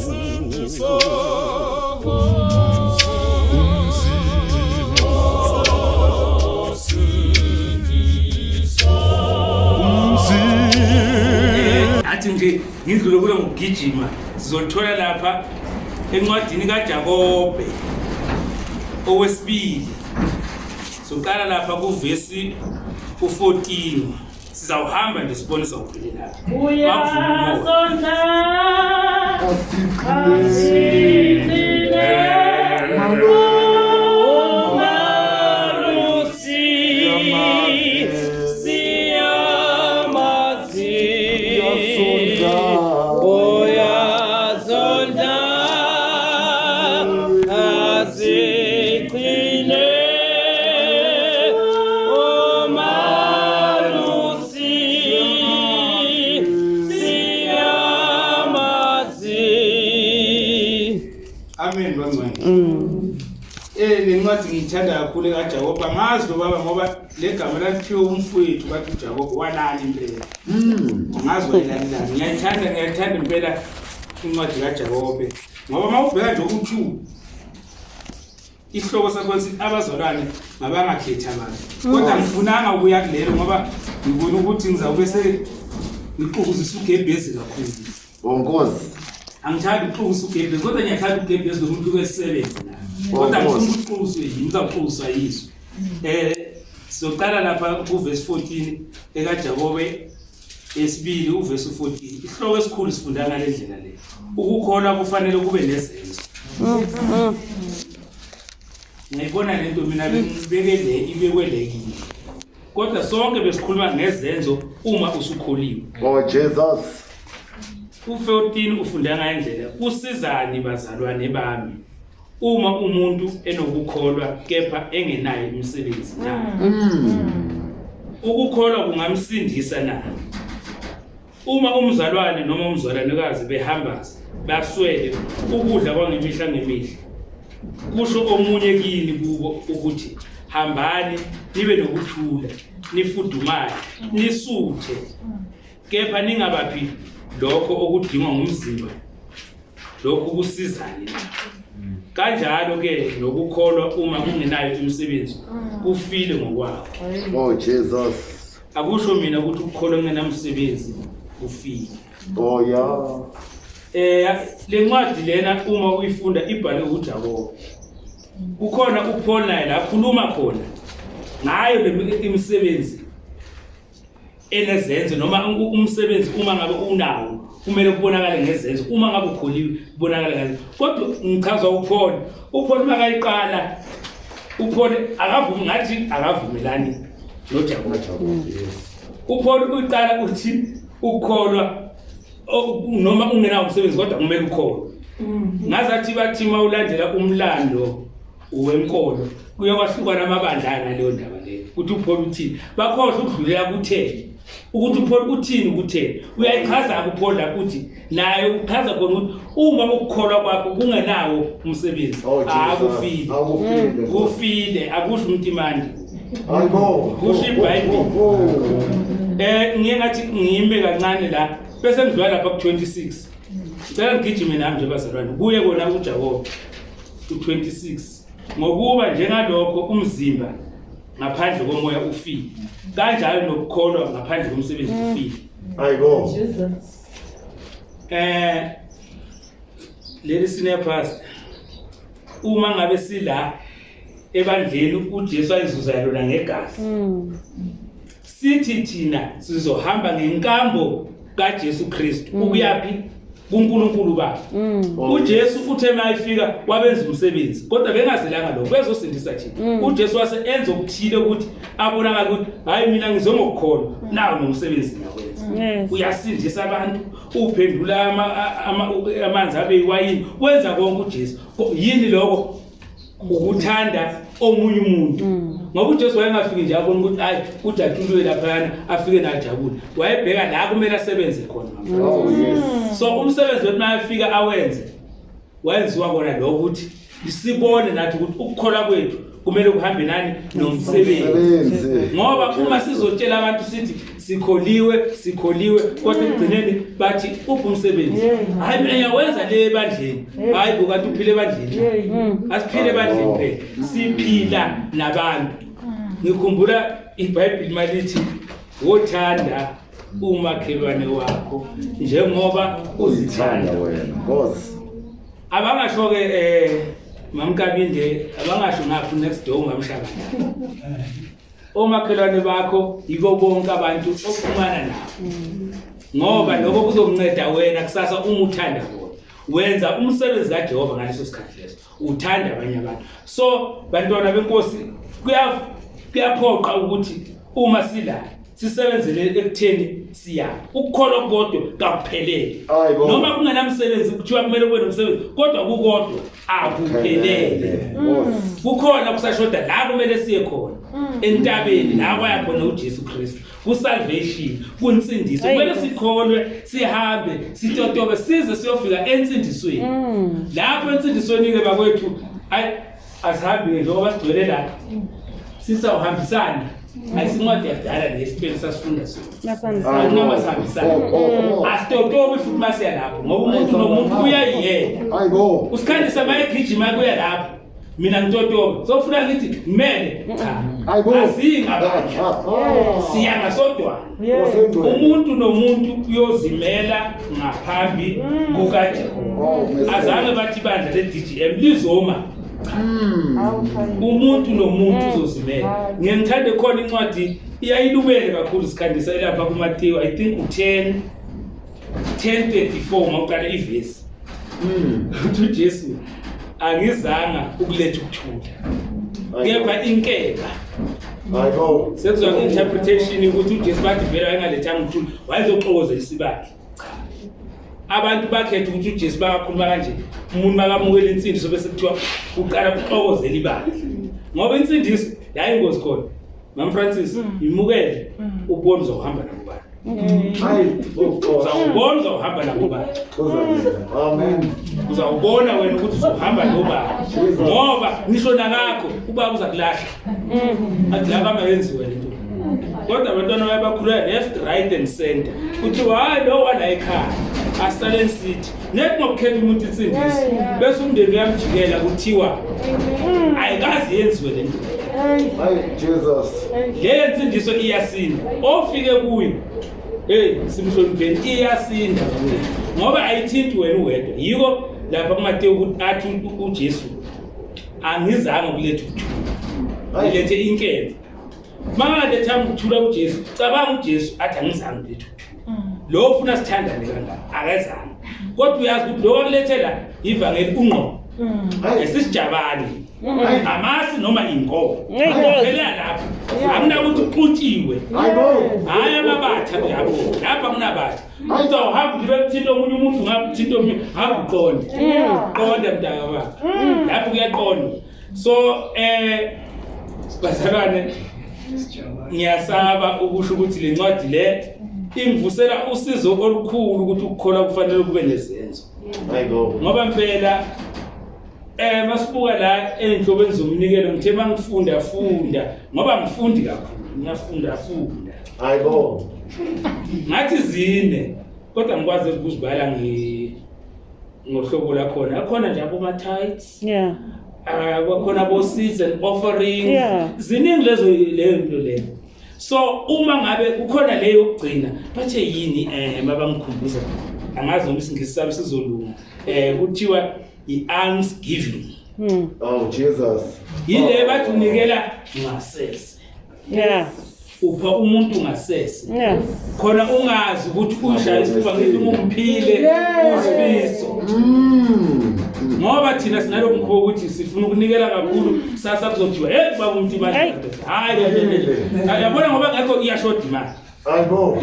Sindiso Athi nje ngidlule kulo ngokugijima sizolithola lapha encwadini kaJakobe owesibili. Soqala lapha kuvesi u-14. Sizawuhamba nje sibone sawuphelelaphi. Uyasondla umalusi siyamazi uyasondla asigcine umalusi siyamazi. Amen bangcwele. Le ncwadi ngiyithanda kakhulu ekaJakobe. Angazi lo baba ngoba le gama lalithiwe umfowethu bathi uJakobe walala impela. Angazi wayelani lani. Ngiyayithanda ngiyayithanda impela incwadi kaJakobe. Ngoba uma ubheka nje u-2 isihloko sakho sithi abazalwane mabangakhethi abantu. Kodwa ngifunanga ukuya kulelo ngoba ngibona ukuthi ngizawube se ngixukuzisa ugebhezi kakhulu. Bonkosi. Angithandi ukuxukusa ugebhezi kodwa ngiyathanda ugebhezi lomuntu kwesebenze la. Kodwa ngifuna ukuxukuswe yimi, ngizawuxukuswa yiso. Sizoqala lapha kuvesi 14 ekaJakobe esibili uvesi 14. Isihloko esikhulu sifunda ngale ndlela le. Ukukholwa kufanele kube nezenzo. Ngiyayibona lento mina bengibeke le ibekwe le kimi. Kodwa sonke besikhuluma ngezenzo uma usukholiwe. Oh Jesus. U14 ufunda ngayindlela kusizani bazalwane bami uma umuntu enokukholwa kepha engenayo imisebenzi na? Ukukholwa kungamsindisa na? Uma umzalwane noma umzalwanekazi behamba baswele ukudla kwangemihla ngemihla, kusho omunye kini kubo ukuthi hambani nibe nokuthula, nifudumale, nisuthe, kepha ningabaphi lokho okudingwa ngumzimba, lokhu kusizani na? Kanjalo ke nokukholwa uma kungenayo imisebenzi kufile ngokwakho. Oh Jesus. Akusho mina ukuthi ukukholwa kungenamsebenzi kufile. Oh yeah. Le ncwadi lena uma uyifunda ibhalwe uJakobe. Kukhona uPaul naye la khuluma khona ngayo le imisebenzi enezenzo noma umsebenzi uma ngabe unawo kumele kubonakale ngezenzo, uma ngabe ukholiwe kubonakale ngezenzo. Kodwa ngichazwa uPaul, uPaul makayiqala uPaul akavumi, ngathi akavumelani noJakobe. uPaul uyiqala uthi ukukholwa noma ungenawo umsebenzi kodwa kumele ukholwe. Ngazathi bathi mawulandela umlando wenkolo kuye kwahlukana amabandla ngaleyo ndaba leyo ukuthi uPaul uthini, bakhohlwa ukudlulela kutheni ukuthi uPaul uthini kutheni. Uyayichaza uPaul lapho uthi naye uchaza khona ukuthi uma ukukholwa kwakho kungenawo umsebenzi Oh Jesus. akufile, Akufile. kufile, akusho umtimandi, Hayibo. kusho iBhayibheli. Ngiye ngathi ngime kancane la bese ngidlula lapha ku-26. Ngicela ngigijime nami nje bazalwane kuye kona uJakobe u-26. Ngokuba njengalokho umzimba ngaphandle komoya ufile, kanjalo nokukholwa ngaphandle komsebenzi ufile. Hayibo. Leli senior pastor uma ngabe sila ebandleni uJesu ayizuza lona ngegazi, sithi thina sizohamba ngenkambo kaJesu Kristu ukuyapi kuNkulunkulu Baba. uJesu uthe mayifika wabenza umsebenzi kodwa bengazelanga lokho, bezosindisa thina. uJesu wase enza okuthile ukuthi abonakala ukuthi hayi mina ngizongokukholwa nawo nomsebenzi ngiyakwenza. Uyasindisa abantu, uphendula amanzi abe iwayini, wenza konke uJesu. Yini lokho? Ukuthanda omunye umuntu. Ngoba uJesu wayengafiki nje abone ukuthi hayi ujatshuliwe laphayana afike najabule, wayebheka la kumele asebenze khona. Oh yes. So umsebenzi wethu mayefika awenze wayenziwa kona lokho ukuthi sibone nathi ukuthi ukukholwa kwethu kumele kuhambe nani nomsebenzi. Umsebenzi. Ngoba uma sizotshela abantu sithi Sikholiwe, sikholiwe, kodwa ekugcineni bathi uphi umsebenzi? Hayi, mina ngiyawenza le ebandleni. Hayi bo, kanti uphile ebandleni? Asiphile ebandleni phela, siphila nabantu. Ngikhumbula iBhayibheli malithi wothanda umakhelwane wakho njengoba uzithanda Uzithanda wena. Nkosi. Abangasho-ke mamkabinde, abangasho ngaphi next door ungamshaka omakhelwane bakho, yibo bonke abantu oxhumana nabo, ngoba lokho kuzokunceda wena kusasa. Uma uthanda bona, wenza umsebenzi kaJehova ngaleso sikhathi leso, uthanda abanye abantu. So bantwana benkosi, kuyaphoqa ukuthi uma sila sisebenzele ekutheni siyaphi. Ukukholwa kodwa kakuphelele. Hayi bo. Noma kungenamsebenzi, kuthiwa kumele kube nomsebenzi, kodwa kukodwa akuphelele. Nkosi. Kukhona kusashoda la kumele siye khona, entabeni la kwaya khona uJesu Kristu, ku-salvation, kunsindiso. Kumele sikholwe, sihambe, sitotobe size siyofika ensindisweni. Lapho ensindisweni-ke bakwethu, ayi, asihambi-ke njengoba sigcwele la, sisawuhambisana. Ayisincwadi yakudala le, esipeni sasifunda sona. Akunama sihambisana. Oh, oh, oh. Asitotobi futhi masiya lapho, ngoba umuntu nomuntu uyayiyena. Hayi bo. Usikhandisa mayegijima kuya lapho, mina ngitotoba, sofuna ngithi kumele cha. Hayi bo. Asingabanye, siya ngasodwana. Wasengcwele. Umuntu nomuntu uyozimela ngaphambi kukaJehova. Oh, Messiah. Azange bathi ibandla le-DGM lizoma. Umuntu nomuntu uzozimela. Ngiye ngithande khona incwadi, iyayilubele kakhulu sikhandisa elapha kuMateyu, I think u-10 10:34 mawuqala ivesi, uthi uJesu, "Angizanga ukuletha ukuthula, kepha inkemba." Hayi bo. Sekuzwa ku-interpretation ukuthi uJesu bathi vele wayengalethanga ukuthula, wayezoxokozela isibandla. Cha, abantu bakhetha ukuthi uJesu bakakhuluma kanje, umuntu bakamukela insindiso bese kuthiwa uqala kuxokozela ibandla, ngoba insindiso yayingozi khona. Mam Francis, imukele, ubone uzohamba nakubani. Hayi bo. Uzawubona uzohamba nakubani. Amen. Uzawubona wena ukuthi uzohamba nobani, ngoba ngisho nakakho ubaba uza kulahla, athi laba mayenziwe lento. Kodwa abantwana bayabakhulula left, right and center, kuthiwa hayi, lo wala ekhaya asale sithi nethi ngokukhetha umuntu insindiso, bese umndeni uyamjikela, kuthiwa ayikazi yenziwe lento. Hayi Jesus. Le nsindiso iyasinda ofike kuyo. Hey, simhlonipheni, iyasinda kuyo ngoba ayithinti wena uwedwa. Yiko lapha kuMateyu ukuthi athi uJesu, "Angizange ukuletha ukuthula, ngilethe inkemba." Mangalethanga ukuthula uJesu, cabanga uJesu athi angizange ukuletha ukuthula, lo ufuna sithandane kangaka, akezange. Kodwa uyazi ukuthi lo wakulethela ivangeli ungqo Hayi. esisijabane Hayi. amasi noma inkomo. Hey, Nkosi. Phela lapho akunakuthi uxutshiwe. Hayi bo. Hhayi, amabatha lapho, lapha akunabatha. Uzawuhamba ulibe kuthinta omunye umuntu, ngabe uthinta omunye, hamba uqonde, qonde mntaka baba, lapho kuyaqonda. So bazalwane, ngiyasaba ukusho ukuthi le ncwadi le ingivusela usizo olukhulu ukuthi ukukholwa kufanele kube nezenzo. Hayi bo. Ngoba impela masibuka la ey'nhlobeni zomnikelo, ngithe mangifunda funda, ngoba ngifundi kakhulu, ngiyafunda funda. Hayi bo. Ngathi zine, kodwa ngikwazi ukuzibala ngohlobo lakhona, akhona nje aboma-tithes, kwakhona abo-seeds and offerings. Ziningi lezo, leyo nto leyo. So uma ngabe kukhona leyo yokugcina, bathe yini, mabangikhumbuza, angazi noma isingisi sami sizolunga, kuthiwa i-alms giving. Oh Jesus. Yile bathi unikela ngasese, upha umuntu ngasese, khona ungazi ukuthi uyishaya isifuba ngithi ngumphile usifiso, ngoba thina sinalo mkhuba ukuthi sifuna ukunikela kakhulu. Sasa kuzothiwa, "Hey baba umuntu, imali." Hey. Hayi, yabona, ngoba ngekho iyashoda imali. Hayi bo.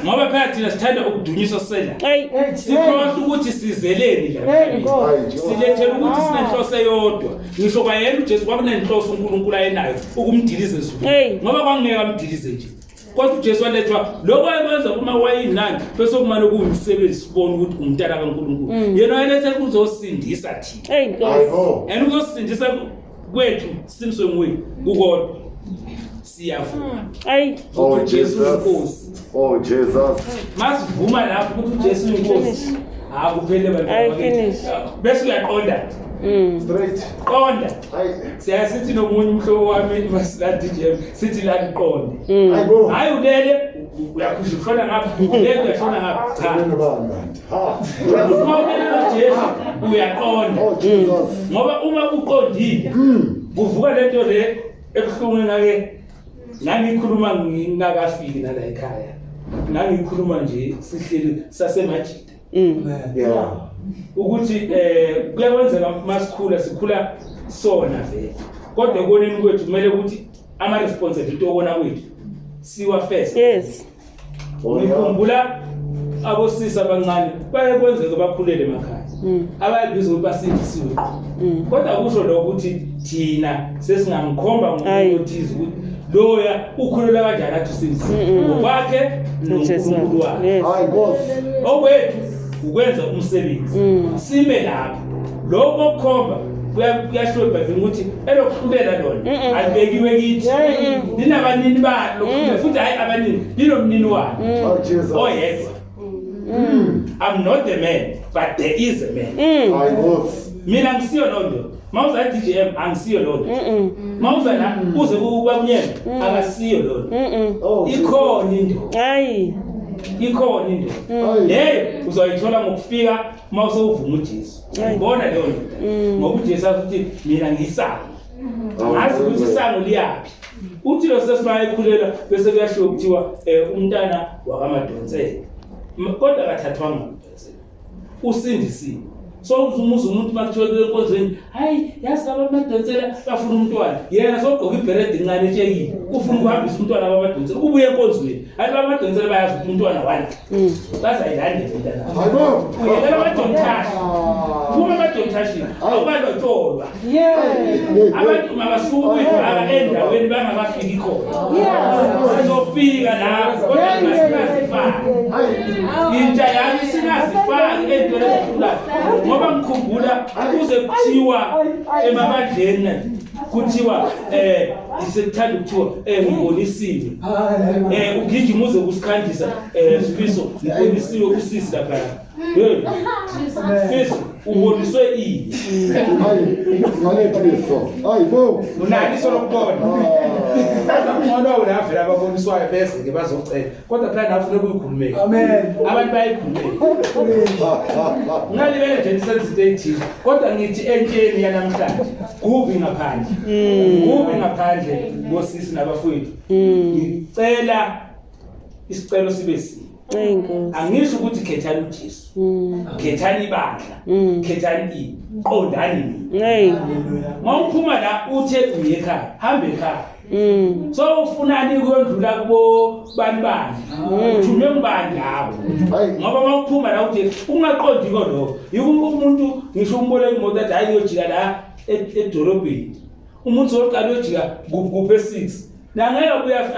Ngoba phela thina sithanda ukudunyiswa sela. Hey. Sikhohlwa ukuthi sizeleni la emhlabeni. Hayi Jesus. Silethela ukuthi sinenhloso eyodwa. Ngisho kwayena uJesu kwakunenhloso uNkulunkulu ayenayo ukumdiliza ezulwini, Hey. ngoba kwakungeke amdilize nje. Kodwa uJesu walethwa lokho ayekwenza kuma wayinani, bese kumane kuwumsebenzi, sibone ukuthi umntana kaNkulunkulu. Yena wayelethe kuzosindisa thina. Hey, Hayi Nkosi. bo. And ukuzosindisa kwethu simiswe nguye kukodwa. Siyavuma. Ayi. Oh Ukuthi uJesu Jesus. uyinkosi. Oh Jesus. Masivuma lapho ukuthi uJesu uyinkosi. Akuphele Ayi, bantwana bakithi. finish. Bese uyaqonda. Straight. Qonda. Hayi. Siyaye sithi nomunye umhlobo wami masila DJ sithi la niqonde. Hayibo. Hayi ulele uyakhusha ushona ngapha, ulele uyashona ngapha. Cha. Wena bani kanti? Ha. Uma ulele noJesu uyaqonda. Oh Jesus. Ngoba uma uqondile kuvuka lento le ebuhlungu engake ngangikhuluma ngingakafiki nala ekhaya. Ngangikhuluma nje sihleli sasemajida. Yeah. Ukuthi kuyakwenzeka masikhula sikhula sona vele, kodwa ekoneni kwethu kumele ukuthi ama responsibility okona kwethu siwafeze. Yes. Oh yeah. Ngikhumbula abosisi abancane baye kwenzeka bakhulele emakhaya, abayibiza ukuthi basindisiwe, kodwa kusho lokho ukuthi thina sesingamkhomba Ayi. ngomuntu othize ukuthi loya ukhulela kanjani athi usindisiwe ngokwakhe uJesu. noNkulunkulu wakhe. Yes. Hayi Nkosi. Okwethu ukwenza umsebenzi, sime lapho. Lokho okukhomba kuyashiwo ebhayibhelini ukuthi elokuhlulela lona alibekiwe kithi, linabanini balo lokuhlulela, futhi hhayi abanini, linomnini walo Oh Jesus. oyedwa. I'm not the man, but there is a man. Hayi Nkosi. Mina angisiyo loo ndoda. Ma uza e-DJM, angisiyo loo ndoda. Ma uza la uze kubakunyena, akasiyo loo ndoda. Oh. Jesus. Ikhona indoda. Ayi. Ikhona indoda. Hayi. Leyo uzoyithola ngokufika uma usewuvuma uJesu. Ubona leyo ndoda ngoba uJesu athi mina ngiyisango, ngazi ukuthi isango liyaphi. Uthi lo sesimaye ekhulelwa bese kuyashiwo kuthiwa umntana wakaMadonsela, kodwa akathathwanga uMadonsela, usindisiwe. So uzumuza umuntu makuthiwa kuye enkonzweni, hayi yazi laba amadonsela bafuna umntwana, yena sogqoka ibheredi encane etshekile, ufuna ukuhambisa umntwana kwamadonsela, ubuye enkonzweni, hayi laba amadonsela bayazi ukuthi umntwana wani, bazayilandela umntana. Hayibo. Uyekela amadontashi, phuma emadontashin, awukalotsholwa. Abantu mabasuke ukuyifaka endaweni bangakafiki khona. Sizofika lapho, kodwa singazifaki. Intsha yami singazifaki ey'ntweni ezihlulayo, ngoba ngikhumbula kuze kuthiwa emabandleni kuthiwa sekuthanda ukuthiwa ngibonisiwe, ugijima uze kusikhandisa, Sifiso, ngibonisiwe usisi lapha. Hey, Sifiso, uboniswe ini? Hayi, ngalethiso. Hayibo. Unalo iso lokubona. Ngcono wena vele ababoniswayo beze ke bazocela, kodwa phela nawe funeka uyikhulumele. Amen. Abantu bayayikhulumela. Ngalibele nje nisenza into ey'thize, kodwa ngithi entsheni yanamhlanje kubi ngaphandle, kubi ngaphandle bosisi nabafowethu. Ngicela isicelo sibe sinye. Ayi Nkosi. Angisho ukuthi khethani uJesu, khethani ibandla, khethani ini, qondani mina. Ayi. Ma uphuma la uthe uye ekhaya, hambe ekhaya. So ufunani kuyondlula kubo bani bani, uthunywe ngubani labo? Hayi. Ngoba uma uphuma la uthi ungaqondi koloko, yiko umuntu ngisho umboleka imoto athi hayi uyojika la edolobheni, umuntu oqala uyojika kuphe 6 nangeke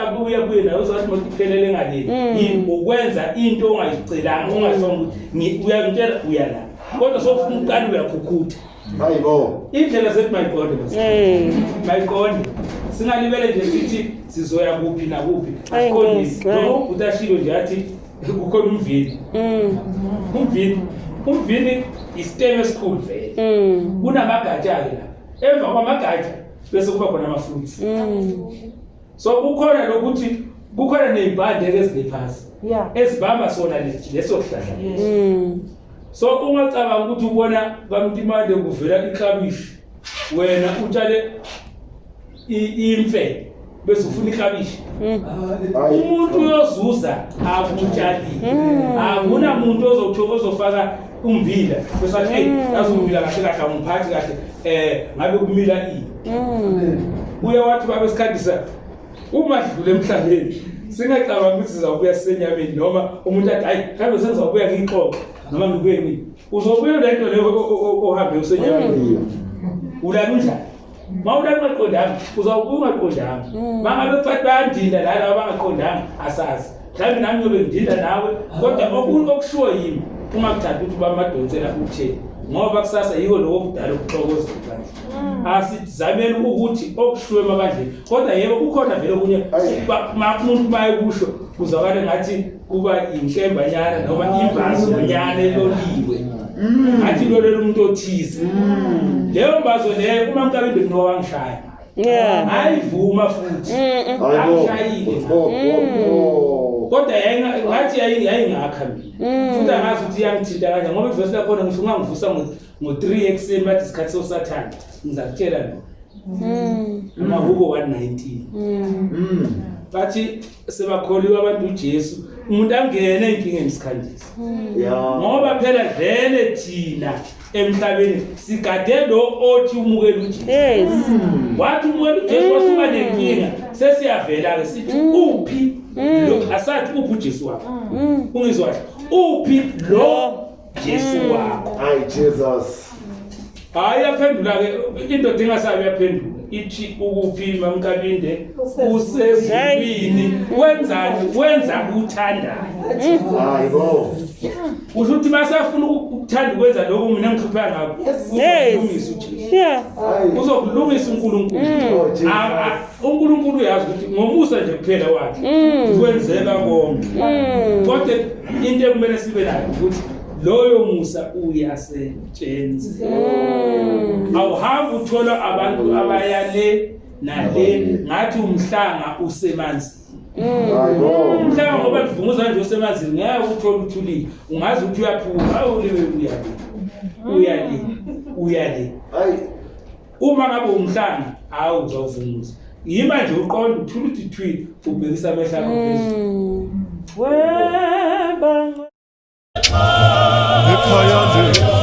abuye abuye naye, uzathi imoto iphelele ngaleni. Yini ukwenza into ongayicelanga, ongashongo ukuthi uyangitshela uya la, kodwa sofuna uqala uyakhukhutha. Hayibo. Indlela zethu mayiqonde bese. Hey. Mayiqonde, singalibele nje sithi sizoya kuphi nakuphi. Ayi, Asiqondisi. Nkosi, Njengoba ubhuti ashilo nje athi kukhona umvini. Umvini isiteme esikhulu vele. Kunamagatsha-ke lapha, emva kwamagatsha bese kuba khona ama-fruits. So kukhona lokuthi kukhona ney'mpande-ke ezilephasi ezibamba sona leso sihlahla leso. So ungacabanga ukuthi ubona kaMntimande kuvela iklabishi, wena utshale imfe bese ufuna iklabishi. Hayi. Umuntu uyozuza akutshalile. Akunamuntu ozothoka ozofaka ummbila bese athi hey, yazi ummbila kahle kahle awungiphathi kahle, ngabe kumila ini. Uye wathi babe sikhandisa uma dlule emhlabeni, singacabanga ukuthi sizawubuya sisenyameni, noma umuntu athi hayi mhlawumbe sengizawubuya ngiyixoxe noma ngibuye nini. Uzobuya le nto leyo ohambe usenyameni, ulala unjani? Ma ulala ungaqondanga, uzawubuya ungaqondanga. Ma ngabe kufathi bayandinda la laba abangaqondanga, asazi. Mhlawumbe nami ngiyobe ngidinda nawe, kodwa okushiwo yimi uma kuthatha ukuthi ubamadonsela uthe ngoba kusasa yiko lokho okudala ukuxokozela ebandleni. Asizameni ukuthi okushiwo emabandleni, kodwa yebo kukhona vele okunye umuntu mayekusho kuzwakale ngathi kuba inkembanyana noma imbazonyana eloliwe, ngathi lolela umuntu othize. Leyo mbazo leyo uma mkabinde mina wangishaya, ngayivuma futhi angishayile, kodwa ngathi yayingakha mina futhi angazi ukuthi iyangithinta kanjani, ngoba ivesi lakhona ngisho ungangivusa ngo-3 ekuseni bathi isikhathi sosathane, ngizakutshela lokho. Amahubo 119 bathi sebakholiwe abantu uJesu, umuntu angene enkingeni sikhandisa, ngoba phela vele thina emhlabeni sigade lo othi umukela uJesu. Wathi umukela uJesu wasuka nenkinga, sesiyavela-ke sithi uphi lo, asathi uphi uJesu wakho, ungizwa kahle, uphi lo Jesu wakho? Hayi Jesus. Hayi, yaphendula-ke indoda engasabi, yaphendula ithi ukuphi mamkabinde, usezulwini, wenzani? Wenza kuthandayo. Hayi bo. Usho ukuthi masafuna ukuthanda ukwenza lokho mina ngihlupheka ngakho, uzokulungisa uJesu. Hayi. Uzokulungisa uNkulunkulu. Oh Jesus. uNkulunkulu uyazi ukuthi ngomusa nje kuphela wakhe kwenzeka konke, kodwa into ekumele sibe nayo ukuthi loyo musa uyasetshenziswa. Awuhambi uthola abantu abayale nale ngathi umhlanga usemanzini. Hayi bo. Umhlanga ngoba livunguza nje usemanzini, ngeke uthole uthulile, ungazi ukuthi uyaphuma, awuliwe uyale uyale uyale. Hayi. Uma ngabe umhlanga, hawu, uzawuvunguza, yima nje uqonde uthule uthi thwi, ubhekisa amehlo akho phezulu. Ekhaya nje.